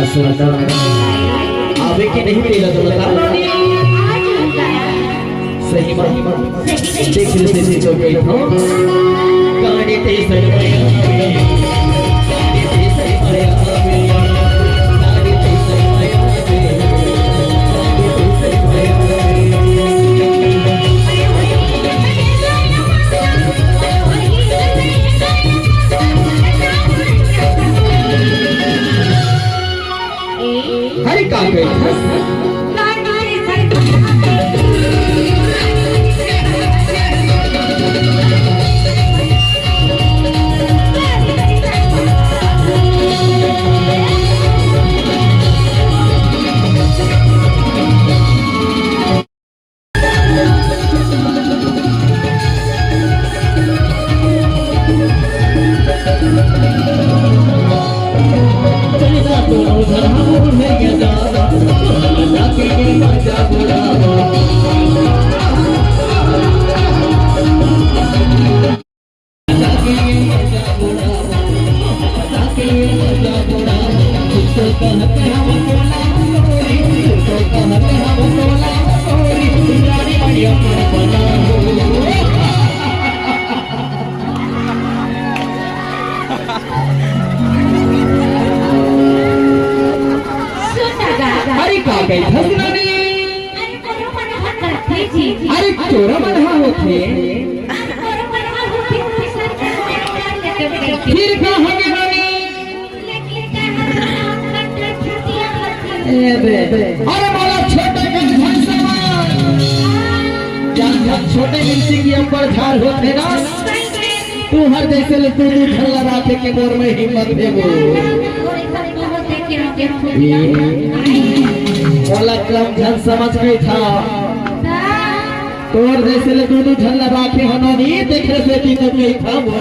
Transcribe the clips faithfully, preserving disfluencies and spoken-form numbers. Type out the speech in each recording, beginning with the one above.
सुनता आवे के नहीं तेला तो बता। सही बात। देख ले, देख ले, तो गई हो। गाड़ी ते सही भैया। गाड़ी ते सही भैया। गाड़ी ते सही भैया। हरि का कही? अरे का कही हंसना नहीं? अरे तोरो मन ह करथे जी। अरे तोरा मन ह होथे। अरे तोरो मन ह होथे, होथे सर। फिर का हो गे रानी? ए बे। अरे मोला छोटे के झन समझ। जान जान छोटे मिर्ची की अब्बड़ झार होथे ना। तू हर जैसे ले तू दू झन ला राखे के मोर में हिम्मत हे वो। ए, मोला कम झन समझ गई था। तोर जैसे ले दू दू झन ला राखे हो ना नी, तेखरे सेती तो कही था वो।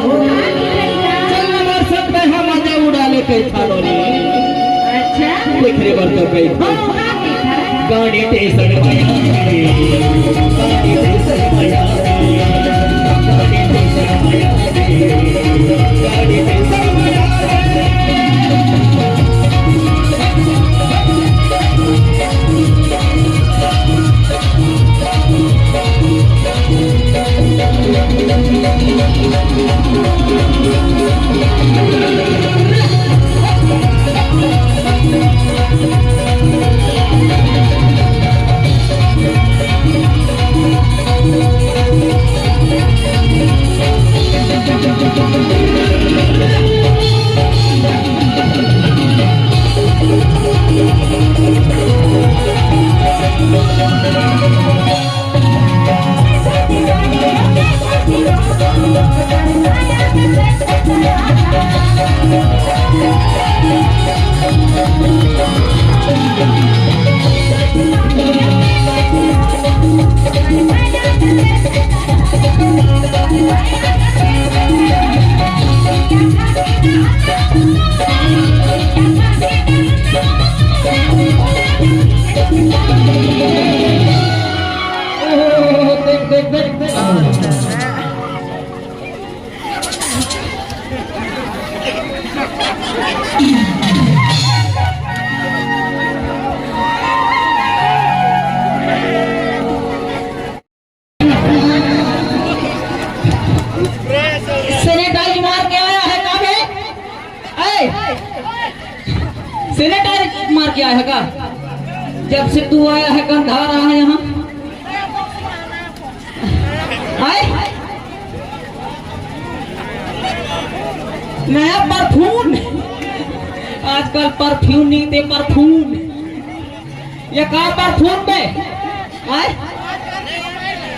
चल ना मोर संग में हम मजा उड़ा ले कही था नो नी। अच्छा। तेखरे बर तो कही था। गाड़ी ते सड़क सैनिटाइज मार के आया है का बे? ए, सैनिटाइज मार के आया है का? जब से तू आया है, गंधा रहा है यहाँ। आए? नया परफ्यूम। आजकल परफ्यूम नहीं थे, परफ्यूम। ये का परफ्यूम बे? आए?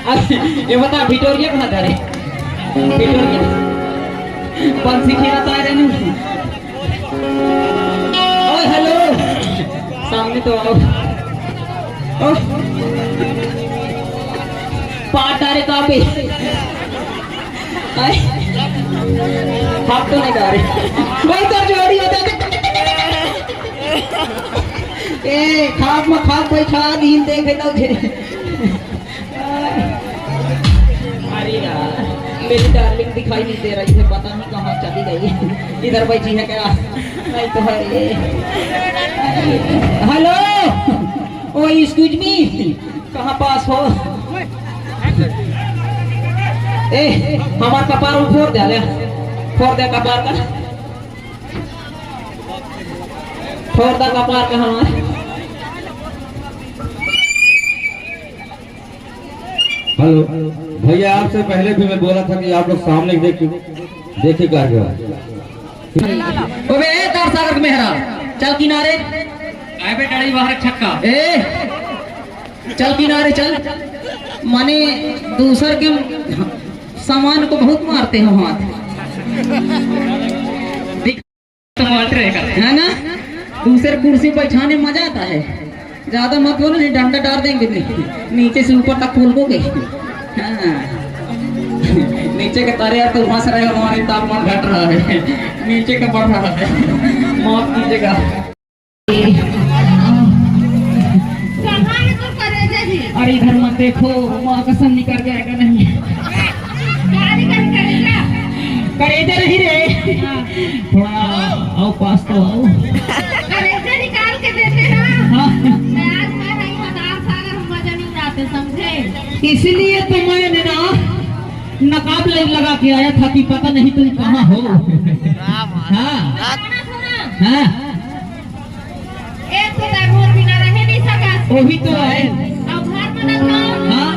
अरे, ये बता, भिटोरिया कहाँ जा रहे? भिटोरिया। बंसी खेला था रे नहीं। ओए, हेलो। सामने तो आओ। ओह। पाट डारे का बे? आए? हाथ तो नहीं डारे। वो तो जोड़ी होता है। ए, खाप में खाप बैठा, नींद देखे तो उठे। अरे यार। मेरी डार्लिंग दिखाई नहीं दे रही है, पता नहीं कहाँ चली गई। इधर बैठी है क्या? नहीं तो है ये। हेलो, ओ एक्सक्यूज मी, कहाँ पास हो? ए, हमार कपार में फोड़ दे ले, फोड़ दे कपार का, फोड़ दे कपार का हमार। हेलो भैया, आपसे पहले भी मैं बोला था कि आप लोग सामने देख देखे कार्यक्रम। अबे ए तार सागर के मेहरा, चल किनारे। आए बे डड़ी बाहर छक्का। ए, चल किनारे चल। माने दूसर के सामान को बहुत मारते हो हाथ। दिख- तो मारते रहेगा। है ना? दूसर कुर्सी बैठाने मजा आता है। ज्यादा मत बोलो, नहीं डंडा डाल देंगे नी-, नीचे से ऊपर तक खोल दोगे। हाँ। नीचे के तारे यार तो हंस रहे हो, हमारे तापमान घट रहा है, नीचे का बढ़ रहा है, माफ कीजिएगा। कहाँ है तो करेजा जी? अरे इधर मत देखो, माँ कसम निकल जाएगा नहीं। क्या निकल करेजा? करेजा नहीं रे। हाँ। थोड़ा आओ, पास तो आओ। करेजा निकाल के देते ना। हाँ। मैं आज मैं नहीं हजार साल हम मजा नहीं उड़ाते, समझे? इसीलिए तो मैंने ना नकाब ले लगा के आया था कि पता नहीं तुम कहाँ हो। हाँ। सुना, सुना। हाँ। एक तो तैमूर बिना रहे नहीं सका। वही तो है। अब घर में ना था। हाँ।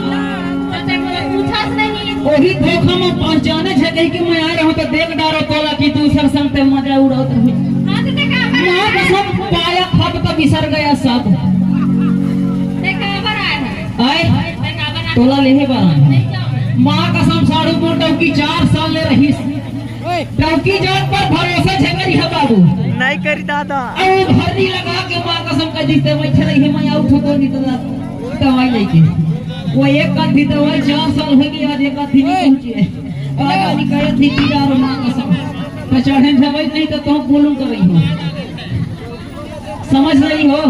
तो तैमूर पूछस नहीं। वही धोखा में पहचाने छे कहीं कि मैं आ रहा हूँ तो देख डारो तोला कि तू सर संग ते मजा उड़ावत रही। हाँ, तो देखा, मैं कसम पाया खब तो बिसर गया सब। देखा, आए? तोला लेहे बर आए। माँ कसम साढ़ू मोर डौकी चार साल ले रहिस। डौकी जात पर भरोसा झगड़ी है बाबू। नहीं करी दादा। अउ भर्री लगा के माँ कसम कह दिस ते मैं चले हे मैं आउट होतो नहीं तो दवाई लेके। वो एक आधी दवाई चार साल हो गई, आज एक आधी नहीं पहुंची है। आज निकाय थी कि यार माँ कसम। तो चढ़े जवाई नहीं तो तुम बोलूं कर रही हो। समझ रही हो?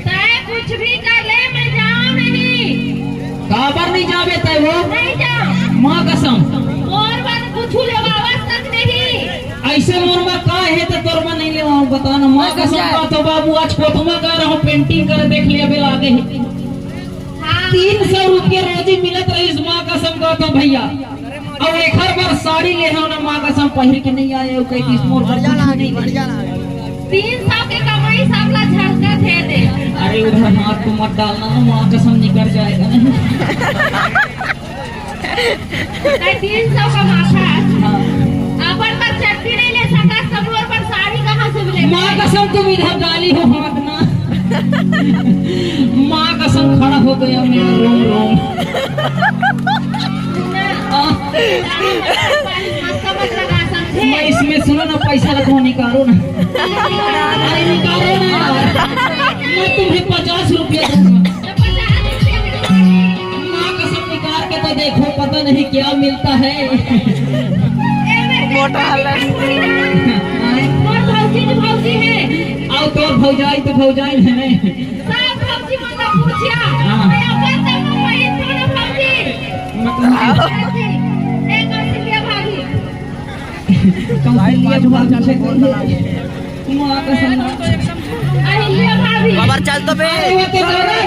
तय कुछ भी कर ले, मैं जाऊं नहीं। काबर नहीं जावे तय वो? नहीं जाऊं। माँ कसम। मोर बर कुछ लेवावत तक नहीं। ऐसे मोर बर का है तो तोर बर नहीं लेवाऊं, बता ना। माँ कसम का तो बाबू आज कोतमा गा रहा हूँ, पेंटिंग कर देख लिया बेला आगे। हाँ। तीन सौ रुपया रोजी मिलत रहिस माँ कसम का तो भैया। अउ एखर बर साड़ी ले हव ना, माँ कसम पहिर के नहीं आए, अउ कहि दिस मोर बर कुछु नहीं ले। तीन सौ के कमाई सबला झलकत हे दे। अरे उधर हाथ तो मत डालना ना, माँ कसम निकल जाएगा नहीं। तीन सौ कमाथस। हाँ। अपन बर चड्डी नहीं ले सकस, त मोर बर साड़ी कहाँ से ले? माँ कसम तुम इधर डाली हो हाथ ना। माँ कसम खड़ा हो गया मेरा रोम रोम। मैं इसमें सुनो ना, पैसा रखो, निकालो ना। अरे निकालो ना यार, मैं तुम्हें पचास रुपया दूंगा। माँ कसम निकाल के तो देखो, पता नहीं क्या मिलता है। मोटा हालत। आए। और भौजी तो भौजी है। आओ तो भौजाई तो भौजाई है। सब भौजी मतलब पूछिया। हाँ। मैं अपन तब मैं थोड़ा भौजी। मतलब एक और सिंधिया भाभी। कौशल्या भाभी से कहिए। माँ कसम। अहिल्या भाभी। बाबर चल तो बे। अरे वो तो दौड़त।